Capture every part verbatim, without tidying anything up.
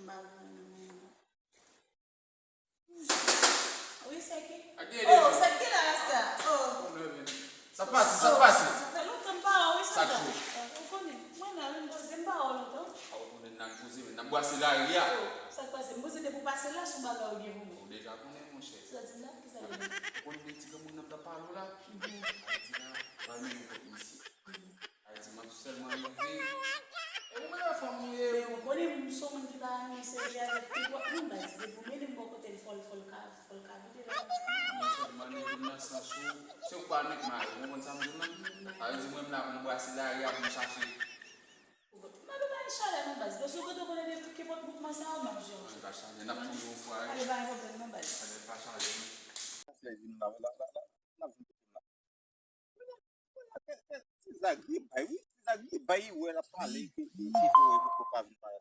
m pa wè nan moman. Wi, sa ki? Ak gen Oh, deja. Sa ki la, rasta? Oh. Sa pase, sa pase. Sa fè lontan m pa wè, wi, sa Sa fè. Chou. Ou konnen, mwen la, menm poze m pa wè lontan. A, ou konnen n ap poze, men n ap bwase lari a. Oh, sa k pase? M poze depi w pase la, sou bagay ou gen pou mwen. Ou deja konnen, monchè. Sa di m la? Ki sa l di? Ou konnen de ti granmoun nan m t ap pale w la? Mhm. Ay di la, pral mennen w kot misye. Ay di m ap sèlman rive. E ou menm fanm ou ye? Men ou konnen m se yon moun ki pa renmen serye avèk tout lòt moun, baz. Depi w mennen m bò kote l, fò l, fò l ka, fò l ka vide la. Mwen sèlman ne vin nan sans ou, se ou k pa nèk mari, ou konprann sa m di w lan? Sa vle di mwen m la pou m bwase lari a pou m chache. Ou konn, m ap bay chalè non, baz. Paske ou kote w konnen depi kenpòt mouvman sa yo, m ap jere w. Mwen pa chalè, n ap touye yon fwa, wi. Ale bay pwoblèm non, baz. Ale pa chalè non. Sèvi m la, la, la, la, la, vin kote m la. Ti Zagri bay, wi. Ti Zagri bay, wè l ap pale, ki, ki, ki fò e poko pa vin pale.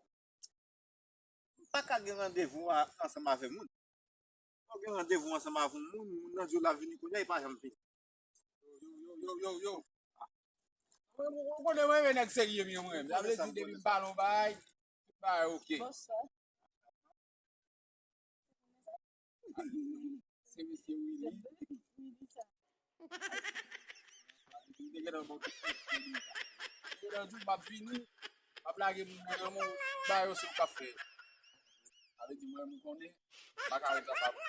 M pa ka gen randevou a, ansanm avè moun. Lè w gen randevou ansanm avè moun, moun nan di w l ap vini kounye a, li pa janm vini. Yo, yo, yo, yo, yo. Mwen, mwen, mwen konnen mwen renmen nèg serye, mwen renmen. Sa vle di depi m pale yon bagay, tout bagay oke. Bonswa. Se mesye Willy. Willy sa. Li te gentan ba w tout mesye Willy sa. Li te gentan di w m ap vini, m ap lage moun nan men w, ba yo se w k ap fè. Sa vle di mwen, m konnen, m pa ka ret anba moun.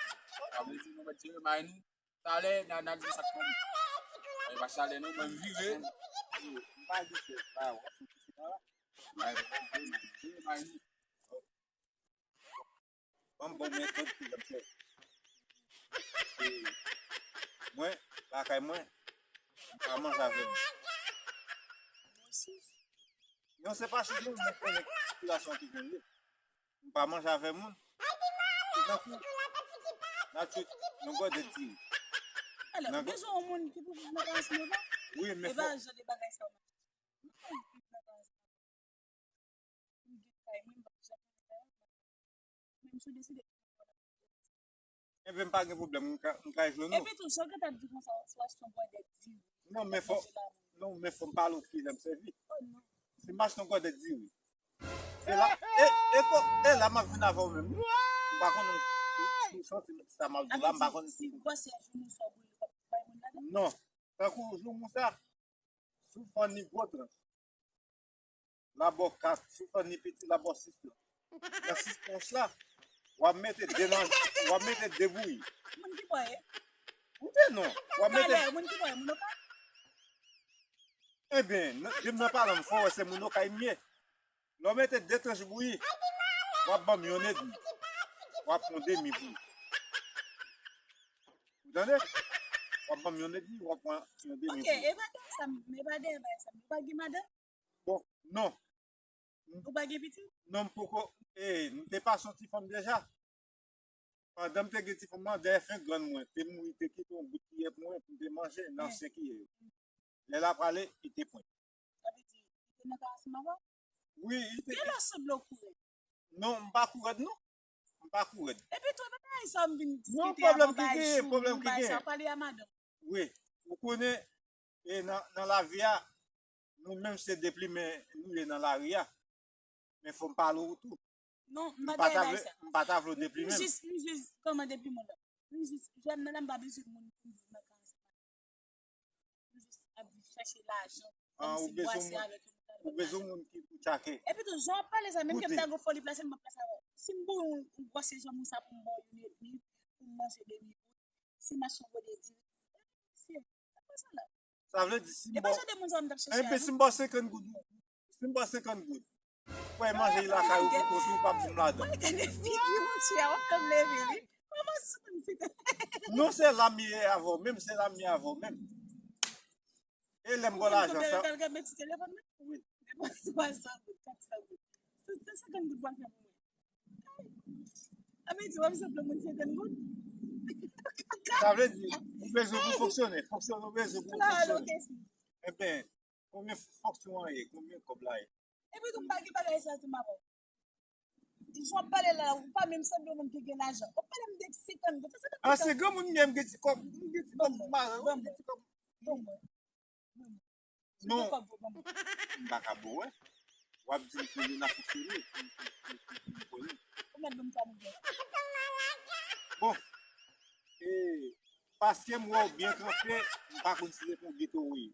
Sa vle di nou mèt jere may nou. Talè, n a, n a di sa k pran. Mwen pa chalè non, mwen m vire. M pa gen chèz la, w ap soti chita la. Mwen m vire, mwen m vire, mwen m vire. Ban m bon metòd pou m fè. E mwen, lakay mwen, m pa manje avè moun. Non, se pa chif non, mwen konnen sitiyasyon ki gen ye. M pa manje avè moun. Se tankou, n a tout yon gòdèt diri. Alò, ou bezwen yon moun ki pou viv nan kay ansanm avè w? Wi, men e pa fò jan de bagay sa w ap di. Ou viv nan kay ansanm avè w. M gen kay mwen, m pa janm vin nan kay ansanm avè w. Menm si w deside Ebyen, m pa gen pwoblèm, m ka, m ka jwenn ou. Epi tou, jan w gentan di konsa, si w achte yon gòdèt diri, non, men fò, non, men fò m pale w ki jan m sèvi. Oh, non. Si m achte yon gòdèt diri, se la, e, e, ko- e la m ap vin avè w menm. M pa konnen si, si w santi sa m ap di w la, m pa konnen si gwosè joumou sa w boule, w ap bay moun ladan? Non. Tankou joumou sa, si w fann li gwo tranch, labò kat, si w fann li piti, labò sis tranch. Nan sis tranch la, w ap mete de nan, w ap mete de bouyi. Moun ki bwè? Koute non, w ap mete. Talè, moun ki bwè, moun Okay? Ebyen, nan, de m nan pale m fò, wè se moun Okay m ye. Lè w mete de tranch bouyi, w ap ban m yonn edmi. W ap pran demi bouyi. Ou tande? W ap ban m yonn edmi, w ap pran yon demi bouyi. Ok, e pa dèyè sa, e pa dèyè bagay sa. Ou pa gen madanm? Bon, non. Ou pa gen pitit? Non, m poko, e, m te pase yon ti fanm deja. Pandan m te gen ti fanm nan, dèyè fen grann mwen te mouri, te kite yon bout kiyè pou mwen, pou m te manje nan ansyen kiyè yo. Lè l a prale, li te pran. Sa vle di, li te nan kay ansanm avè w? Wi, li te. Genlè w sanble w kou rèd. Non, m pa kou rèd, non. M pa kou rèd. Epi tou, e pa bagay sa m vin diskite avè w, bagay jou, bagay sa, pale a madanm. Wi, ou konnen, e nan, nan lavi a, nou menm se deplimen nou ye nan lari a. Men fò m pale w tou. Non, m pa ta vle, m pa ta vle w deplimen m. M jis, m jis, kòman deplimen w la? M jis, jèn nan la, m pa bezwen moun pou m viv nan kay ansanm avè l. M jis ap viv chache lajan. Kòmsi m bwase avèk yon moun. Ou bezwen moun ki pou tchake. Epi tou, jan w ap pale sa, menm ke m ta gen foli plase, m p ap plase avè w. Si m bouyi yon, yon gwòs janm ou sa pou m ba w youn edmi, pou m manje demi bout, si m achte yon gode diri, se, se pa sa la. Sa vle di, si m ba w, enben, si m ba w senkant goud, si m ba w senkant goud, ou pral manje lakay ou pou kont ou, ou p ap di m ladan. Mwen gade figi monchè, w ap fè m leve wi. Kòman sou moun figi? Non, se la m ye avè w menm, se la m ye avè w menm. E lè m ba w lajan sa. Ou konn konbyen lè m met sou telefòn nan? Wi. Depanse twa san goud, kat san goud. Se, se senkant goud w ap fè pou mwen. Sa vle di, w ap sanble moun senkant goud? Sa vle di, ou bezwen pou fonksyone. Fonksyone, ou bezwen pou fonksyone. Enben, konbyen fonksyon an ye? Konbyen kòb la ye? Epi tou, m pa gen bagay sa ansanm avè w. Jan w ap pale la, ou pa menm sanble moun ki gen lajan. W ap pale m de senkant goud. Sa, se pa senkant goud. A, se granmoun m ye, m gen ti kòb, m gen ti kòb, m gen ti kòb. Ban mwen. Ban mwen. Non. M pa ka ba w, wè. W ap di m kounye n ap fonksyone, pou, pou, pou, pou m konnen. Ou mèt ban m sa, mwen. Bon. E, paske m wè w byen kanpe, m pa konn si se pou Ghetto Way.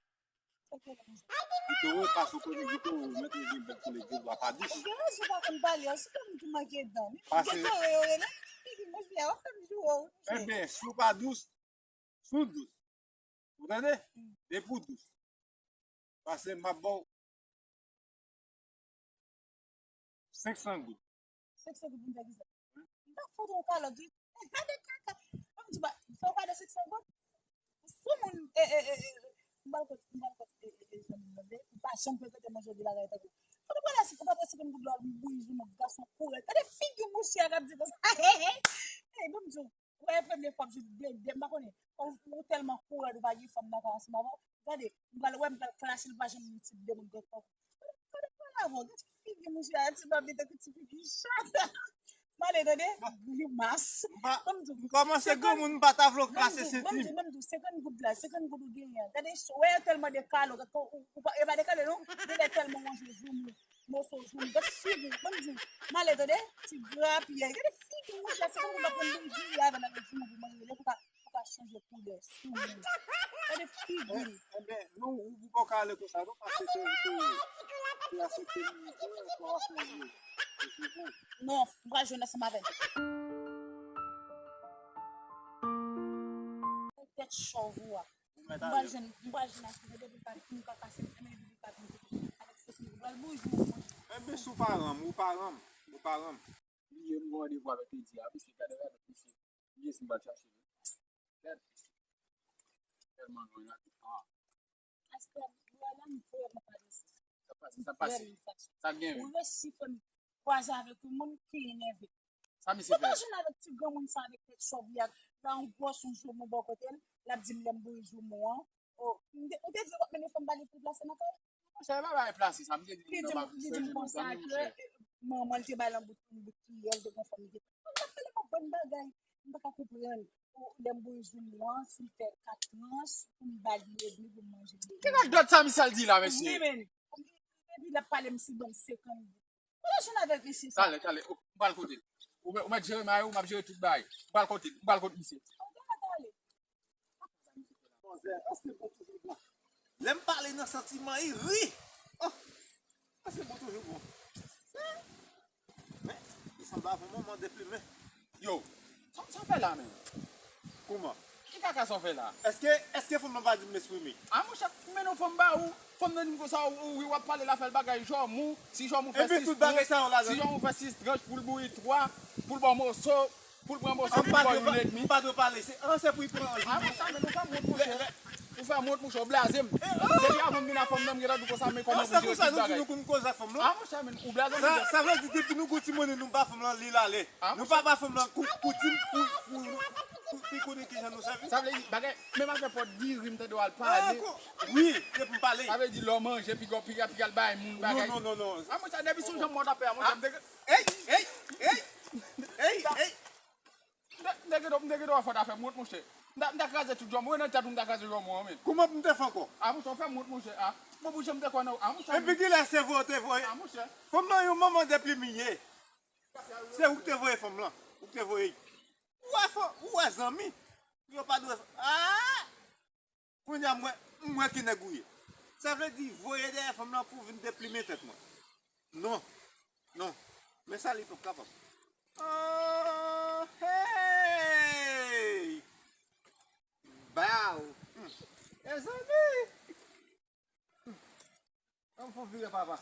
Ghetto Way, paske w konnen Ghetto Way, ou mèt gen bèl koulè, gen dwa pa dous. Ou gen rezon, pa konn pale, an, se pa moun ki manke dan. Ghetto Way, yo rele. Figi monchè, w ap fè m joure w, monchè. Enben, si w pa dous, si w dous. Ou tande? Depi w dous. Pase m ap ba w senk san goud. Senk san goud pou m fè kisa? M ta fout ou yon kalòt, wi. Gade kaka. Mwen m di ba, fè w kado senk san goud? Sou moun, e, e, e, e, m pral kot, m pral kot, e, e, e, zanmi m nan, ou pa janm frekante manje de bagay tankou. Kote w pral la, si ou pa pran senkant goud la, m bouyi jou mwen, gason kourèd. Gade figi mouche a k ap di konsa. Ey, ban m di w. Ou wè, premye fwa m jwenn de, de, m pa konnen. Ou, ou tèlman kourèd, ou pa gen fanm nan ka ansanm avè w. Gade, m pral wè, m pral klase l, pa janm yon ti demoun gòt kòk. Gade, gade, gade avè w, gade figi mouche a, ti bab li tankou ti figi chat. M ale, tande, grimas. Ban m di w, m kòmanse granmoun, m pa ta vle w klase senti m. Ban m di w, ban m di w, senkant goud la, senkant goud ou genyen an. Gade, wè, yo tèlman de kalo, gade, ou, ou pa, yo pa de kalo, non. Genlè tèlman manje joumou. Moso joumou, gad figi w, ban m di w, m ale tande, ti grapyè, gade figi w, monchè, se kòm ou pa konn bouyi diri avè l avèk joumou pou manje, lè pou ka, pou ka chanje koulè sou moun. Gade figi l. Enben, non, ou, ou pa ka ale konsa, non, paske se, se, se asepte moun, se, se asepte moun. Non, m pral jwenn ansanm avè l. Tèt chòv ou a. M pral jwenn, m pral jwenn achte depi pa, m ka pase, m depi pa vin avèk sesi, m pral bouyi jou mwen. Enben, si w pa ranm, ou pa ranm, ou pa ranm. Bliye m gen randevou avèk Edi a, mesye, gade avèk mesye. Bliye si m pral chache li. Gad. Tèlman lwen la, ah. Astè, bwa la, m vrèman pa resi. Sa pase, sa pase. Vrèman fache. Sa gen. Ou resi fè m kwaze avèk yon moun ki enève. Sa misye fè? Ou pa jwenn avèk ti granmoun sa avèk tèt chòv li ak la yon gwòs yon joumou bò kote l, l ap di m lè m bouyi joumou an. Oh, m te, ou te di w ap mennen fanm ba li pou l plase nan kay? Monchè, e pa bagay plase sa, m te di li di m, li di m konsa ke manman l te ba l yon bout, yon bout kiyè, l te gon fanm li te. Mwen ap pale m yon bon bagay, m pa ka konprann. Ou, lè m bouyi joumou an, si l fè kat tranch, pou m ba li edmi pou m manje li. Ki radòt sa misye al di la, mesye? Wi, men. Epi l ap pale m si ban m senkant goud. Ou jwenn avèk mesye sa. Talè, talè. Ok, m pral kote l. Ou mèt, ou mèt jere may ou, m ap jere tout bagay. M pral kote l, m pral kote misye. Ou genlè talè. Manzè, èske bon toujou bon? Lè m pale nan santiman, li ri. Oh! Èske bon toujou bon? Men, li sanble avè yon manman deplimen. Yo, sa, sa w fè la menm? Kouman? Ki kaka sa w fè la? Èske, èske fanm nan pa di m eksprime? A monchè, men non fanm ba ou, fanm nan di m konsa, ou, ou, w ap pale l a fè l bagay jòmou, si jòmou fè sis tranch, si jòmou fè sis tranch pou l bouyi twa, pou l ba w moso, pou l pran moso, pou l ba w youn edmi. M pa dwe pale, se, an, se pou l pran. A monchè, men non fanm wont monchè. Ou fè m wont, monchè, ou blaze m. Depi avan m vin a fanm nan, m gentan di w konsa, men kòman pou jere tout bagay. Sa konsa, nou konn koze ak fanm lan. Ah, monchè, men ou blaze m. Sa, sa vle di, depi nou gon timoun, nou ba fanm lan li l ale. Ah, monchè. Nou pa ba fanm lan kou-, koutim pou, pou, pou, pou konnen kijan nou sèvi. Sa vle di, bagay, menm afè pòt diri, m tande w al pale. Ah, wi, depi m pale. Sa vle di, lè w manje, piga, piga, piga l bay moun bagay. Non, non, non, non. Ah, monchè, depi sou jan m wè w t ap fè a, monchè, m te... Ey, ey, ey! Ey, ey! M te, m te gen dwa, m te gen dwa fè w ta fè m wont, monchè. M ta, m ta kraze tout jòm ou, nan tèt ou m ta kraze jòm ou an, men. Kouman pou m te fè ankò? Ah, monchè, ou fè m wont, monchè, ah. Bon, monchè, m te kwè nan ou. Ah, monchè. Epi kilè se vre ou te voye? Ah, monchè. Fanm nan yon manman dèpli m ye. Se ou k te voye fanm lan. Ou k te voye. Ou wè fanm, ou wè zanmi. Yo pa dwe, ah! Kounye a m wè, m wè ki nèg ou ye. Sa vle di voye dèyè fanm lan pou vin deplimen tèt mwen. Non. Non. Men sa li p ap kapab. Oh, hey! Baw. Hmm. Mezanmi! Hmm. An fon vire papa.